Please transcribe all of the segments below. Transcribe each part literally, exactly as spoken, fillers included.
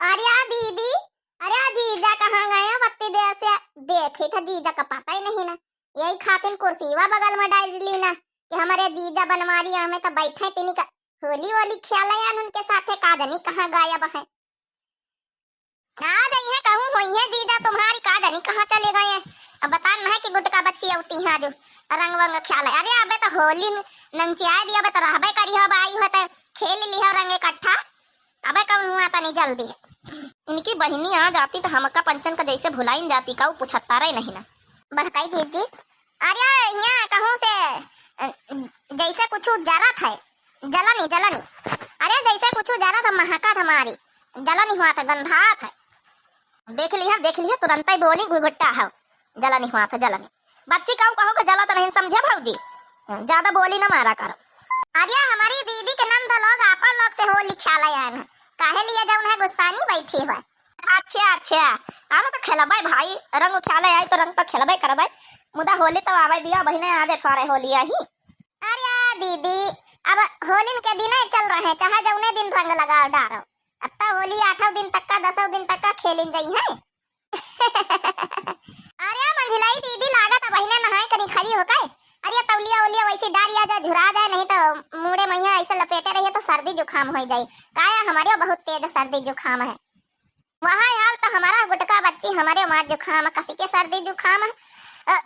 अरे आ दीदी, अरे आ जीजा कहाँ गए हैं? बत्ती देर से देखी था, जीजा का पता ही नहीं ना। यही खातिर कुर्सीवा बगल में डाल ली ना कि हमारे जीजा बनवारी हमें तो बैठे, तिनी का होली वोली खेले आन उनके साथे, का जानी कहाँ गायब है। आ जाई है, कहूँ होई है जीजा तुम्हारी, का जानी कहाँ चले गए हैं। अब बता न है कि गुटका बच्ची अउती है जो रंग वंग खेले। अरे अबे तो होली नंचिया दिया, अबे तो रहबे करी हो, अब आई हो तो खेल ली हो रंग इकट्ठा। अबे कौन हुआ तनी जल्दी। इनकी बहिनी आ जाती तो हमका पंचन का जैसे भुलाइन जाती, का उ पुछत्ता रहे नहीं ना। बड़काई जीजी, अरे यहाँ कहूँ से, अ, जैसे कुछ जरत है, जलनी, जलनी। अरे जैसे कुछ जरत है, महकत हमारी, जलनी हुआ था, गंधात है। देख लिया, देख लिया, तुरंत ही बोली घुघुट्टा है। जलनी हुआ था, जलनी। बच्ची कहू कहू के जलत नहीं समझे भौजी, ज्यादा बोली न मारा करो। अरे हमारी दीदी के नंद लोग आपन लोग से होली खेले आए हैं, काहे लिए जौन है गुस्सानी बैठी हुआ। अच्छा अच्छा, अरे तो खेलबे भाई, रंग खेले आई तो रंग तो खेलबे करबे, मुदा होली तो आवे दिया बहिने, आज थोड़े होली आई। अरे दीदी, अब होली के दिन चल रहे, चाहे जौने दिन रंग लगाओ डारो, अब तो होली आठों दिन तक का, दसों दिन तक का खेलिन जाई है। अरे मंझिलाई दीदी, लागत है बहिने नहाए कनी खड़ी हो गए। अरे तौलिया ओलिया वैसे डारिया जा, झुरा जाए, नहीं तो मूड़े मैया ऐसे लपेटे रहिए तो सर्दी जुकाम हो जाए। काया हमारे बहुत तेज सर्दी जुकाम है। वहाँ हाल तो हमारा गुटका बच्ची, हमारे माँ जुकाम, कसी के सर्दी जुकाम है। अ,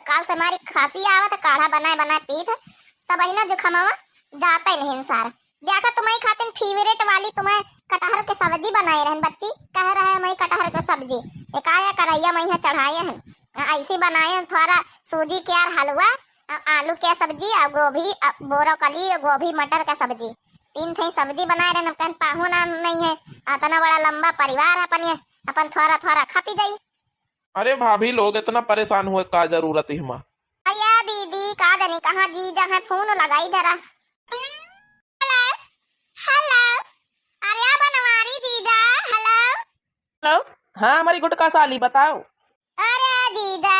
काल से हमारी खांसी आवत, काढ़ा बनाए बनाए पीत, तब बहिना जुकामवा जाता ही नहीं सारा। देखा, तुम्हारी खातिर फेवरेट वाली तुम्हें कटहर के सब्जी बनाए रहन बच्ची, कह रहे हैं, "मई कटहर के सब्जी, एकाया करैया मई है चढ़ाए हैं।" आ, ऐसी बनाए हैं, थोड़ा सूजी के यार हलवा, आ, आलू के सब्जी, आ, गोभी, आ, ब्रोकली, गोभी, मटर का सब्जी, तीन ठे सब्जी बनाए रहन। हम कहन, "पाहुन आन नहीं है, इतना बड़ा लंबा परिवार है अपन, ये अपन थोड़ा थोड़ा खपी जाई।" अरे भाभी लोग, इतना परेशान हुए का जरूरत है माँ? अरे दीदी, का जानी कहाँ जीजा है, फोन लगाई जरा। हेलो, हेलो, अरे बनवारी जीजा, हेलो। हेलो, हाँ हमारी गुटका साली, बताओ। अरे जीजा,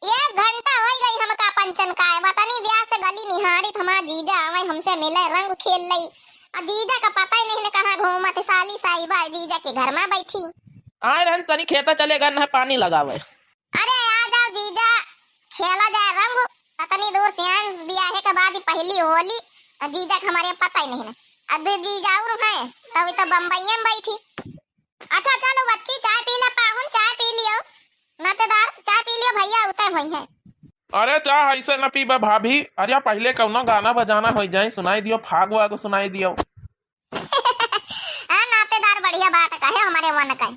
एक घंटा हो गई हमका पंचन का, वतनी ब्याह से गली निहारित, हमार जीजा आवे हमसे मिले, रंग खेल लई। आ जीजा का पता ही नहीं न कहाँ घूमत, साली साहिबा जीजा के घर में बैठी। आए रहन तनी खेता चले गए न पानी लगावे। अरे आ जाओ जीजा, खेला जाए रंग। अतनी दूर से आन, बियाहे के बाद ही पहली होली, आ जीजा के हमारे पता ही नहीं ना। अद जीजा और हैं, तब तो बम्बई में बैठी। अच्छा चलो बच्ची, चाय पी ले पाहुन, चाय पी लियो। नातेदार, चाय पी लियो भैया, उते हुई हैं। अरे चाह ऐसे न पीबा भाभी, अरे पहले कौनो गाना बजाना हो जाए, सुनाई दियो, फाग वाग सुनाई दियो। हाँ, नातेदार, बढ़िया बात कहे, हमारे मन का।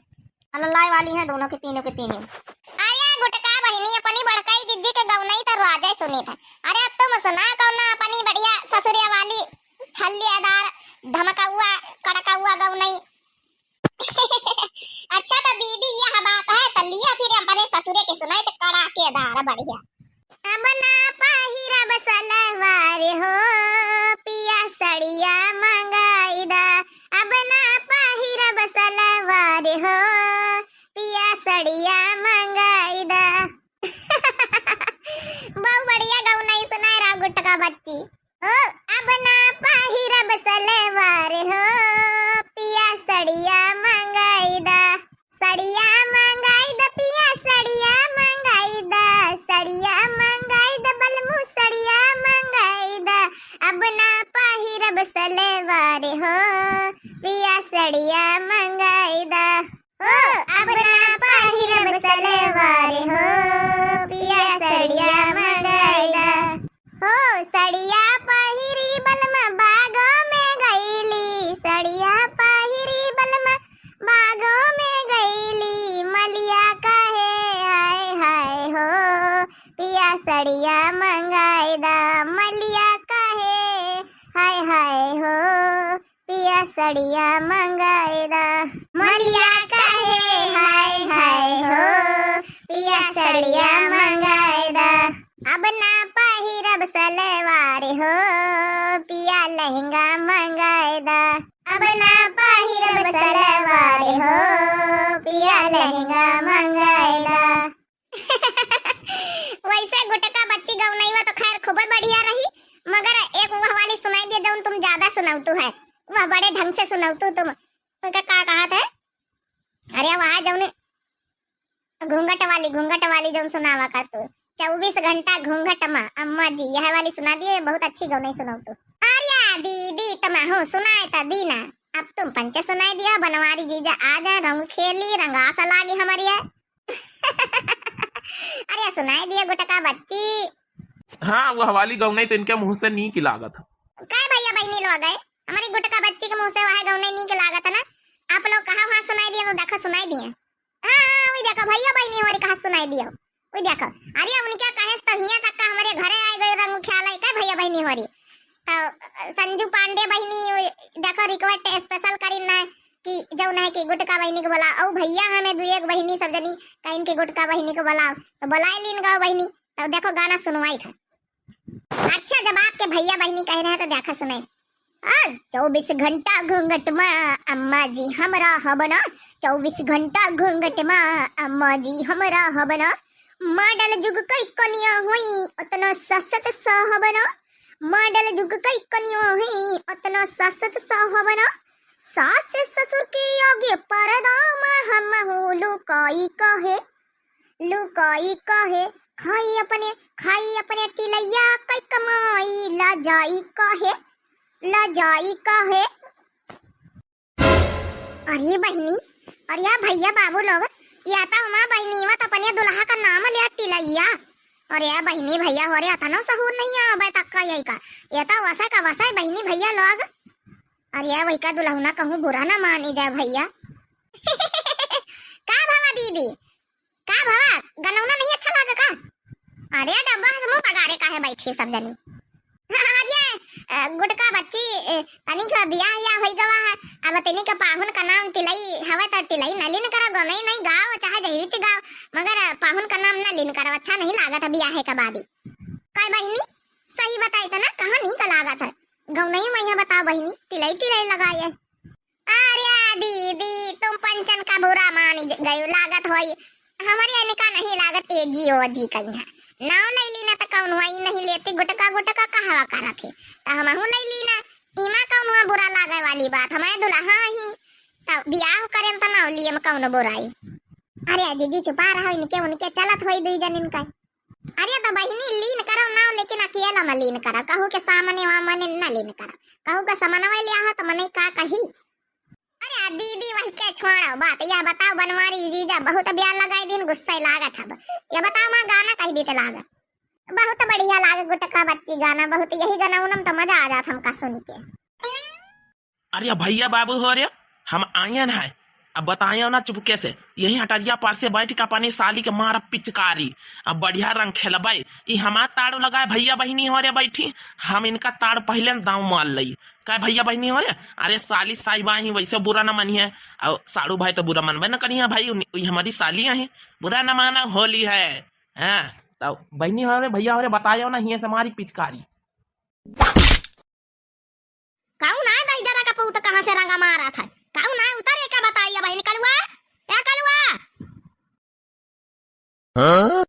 लल्लाए वाली हैं दोनों के, तीनों के तीनों। अरे गुटका बहिनी, अपनी बड़काई दीदी के गौनई तो रुआजे सुनी था। अरे अब तुम सुना कौन अपनी बढ़िया ससुरिया वाली छल्लियादार धमकौआ कड़कौआ गौनई। अच्छा तो दीदी यह बात है, तो लिया फिर अपने ससुरे के सुनाई तो कड़ाकेदार बढ़िया। अब ना पहिरब सलवार हो, पिया सड़िया मंगाई दा। अब ना पहिरब सलवार हो, पिया सड़िया मंगाई दा। बहुत बढ़िया गौनई सुनाए रहा गुटका बच्ची। ओ, अब ना पहिरब सलवार हो, पिया सड़िया मंगाई दा। सड़िया मंगाई द पिया, सड़िया मंगाई द, सड़िया मंगाई द बलमू, सड़िया मंगाई द। अब ना पहिरब सलवार हो, पिया सड़िया मंगाई द। हो, अब ना पहिरब सलवार हो, पिया सड़िया मंगाई द। हो, सड़िया पहिरी बलमा बागों में गईली, सड़िया पहिरी बलमा बागों में गईली, मलिया कहे हाय हाय हो, पिया सड़िया मंगाई दा, मलिया कहे हाय हाय हो, पिया सड़िया मंगाई दा। मलिया कहे हाय हाय हो, पिया सड़िया मंगाई दा। अब ना पहिरब सलवार हो, पिया लहंगा मंगाई दा। अब ना पहिरब सलवार हो, पिया लहंगा मंगाई दा। वैसे गुटका बच्ची गौनईवा तो खैर खूबे बढ़िया रही, मगर एक वह वाली सुनाई दे जौन तुम ज्यादा सुनौतू है, वह बड़े ढंग से सुनौतू तुम। उनका का कहा था? आ जौने घूंघट वाली, घूंघट वाली जौन सुनावा का तू, चउबीस घंटा घूंघट मा अम्मा जी, यह वाली सुना दिए, बहुत अच्छी गौनई सुनाऊ तू। अरे दीदी, तमहू सुनाए त दीना, अब तुम पंचे सुनाए दिया, बनवारी जीजा आ जाए, रंग खेली, रंगासा लागे हमरिया। अरे सुनाए दिया गुटका बच्ची। हाँ, वह वाली गौनई तो इनके मुँह से नीक लागत है। काय भैया बहिनी लोग है, हमारी गुटका बच्ची के मुँह से वह गौनई नीक लागत है ना। आप लोग कहा वहाँ सुनाए दिया, तो देखो सुनाए दिए। हाँ, हाँ, वही देखो भैया बहिनी हमारी कहा सुनाए दिया, वही देखो। अरे उनके कहे से तो हियाँ तक का हमारे घरे आए गए रंग ख्याल है, काय भैया बहिनी हमारी। तो, अ, संजू पांडे बहिनी, वही देखो request special करीन ना कि जौन है कि गुटका बहिनी के बोला, औ भैया हमें दुई एक बहिनी सब जनी कहिन कि गुटका बहिनी के बोलाओ, तो बोलाए लीन गाओ बहिनी, तो देखो गाना सुनवाई था। अच्छा, जब आपके भैया बहिनी कह रहे हैं तो देखा सुनाई। आ, चउबीस घंटा घूंघट मा अम्मा जी हम रहब ना, चउबीस घंटा घूंघट मा अम्मा जी हम रहब ना, model जुग कई कनिया होई, ओतना ससत सहब ना, model जुग कई कनिया होई, ओतना ससत सहब ना, सास ससुर के आगे पर्दा मा हमहू लुकाई काहे, लुकाई काहे, खाई अपने, खाई अपने टिलैया कई कमाई, लजाई काहे, लजाई काहे। अरे बहिनी, अरे या भैया बाबू लोग, या तो हमार बहिनी वत अपने दुल्हा का नाम लिया टिलैया। अरे या बहिनी भैया हो रे, अतनो सहूर नहीं है, अबे तक का यही का, ये तो वसा का वसा है बहिनी भैया लोग। अरे या वही का दुल्हना कहूँ बुरा ना मानी जाए भैया। का भवा दीदी, का भवा, गनौना नहीं अच्छा लागे का? अरे डब्बा से मुंह बगारे काहे बैठी सब जनी? अरे, अ, गुटका बच्ची, अ, तनी का बियाह या होई गवा है, अब तनी का पाहुन का नाम टिलई हवे तो टिलई न लीन करो, गौनई नहीं गाओ, चाहे जहिवित गाओ, मगर, अ, पाहुन का नाम न लीन करो, अच्छा नहीं लागत है बियाहे का बादी। काय बहिनी, सही बताई तो ना, कहाँ नीक लागत है? गौनई मैया बताओ बहिनी, टिलई टिलई लगाए। अरे दीदी, तुम पंचन का बुरा मान ज-, गयो लागत होई। हमरे इनका नहीं लागत, ए जी ओ जी कहीं है। नाव ले ली ना तो कौन हुआ, ई नहीं लेती गुटका गुटका कहवा करत है। तो हमहू ले ली ना। इमा कौन हुआ बुरा लागे वाली बात, हमारे दुल्हा ही। तो बियाह करें तो नाव लिए में कौन बुराई। अरे जीजी चुपा रहो, इनके उनके चलत होई दुई जनिन का। अरे तो बहिनी लीन करो नाव, लेकिन अकेला में लीन करो, कहू के सामने वामने न लीन करो, कहू के समनवा लिया हो तो मने का कही। अरे दीदी वही के छोड़ो बात, यह बताओ बनवारी जीजा बहुत ब्याह लगाई दिन गुस्सा लागत हब, यह बताओ माँ गाना कहीं बीत लागत। बहुत बढ़िया लागे गुटका बच्ची गाना, बहुत यही गाना उनम तो मजा आ जात हमका सुन के। अरे भैया बाबू हो रे, हम आयन है, अब बतायो ना चुपके से, यही हटरिया पर से बैठ के अपनी साली के मारब पिचकारी, अब बढ़िया रंग खेलबै। ई हमार ताड़ू लगाए भैया बहिनी हो रे बैठी, हम इनका ताड़ पहिले न दाँव मार लई। का भैया बहिनी हो रे? अरे साली साहिबा ही वैसे बुरा न मानिहे, और साड़ू भाई तो बुरा मनबे न करिहे भाई, उन-, ई हमारी साली है, बुरा न माना, होली है। हाँ, तो बहिनी हो रे, भैया हो रे, बतायो ना हिये से मारी पिचकारी। कौन आए दहिजरा का पूत कहाँ से रंगा मारा था? कौन आए उतर एका बताइए बहिनी कलुआ? ए कलुआ! हाँ?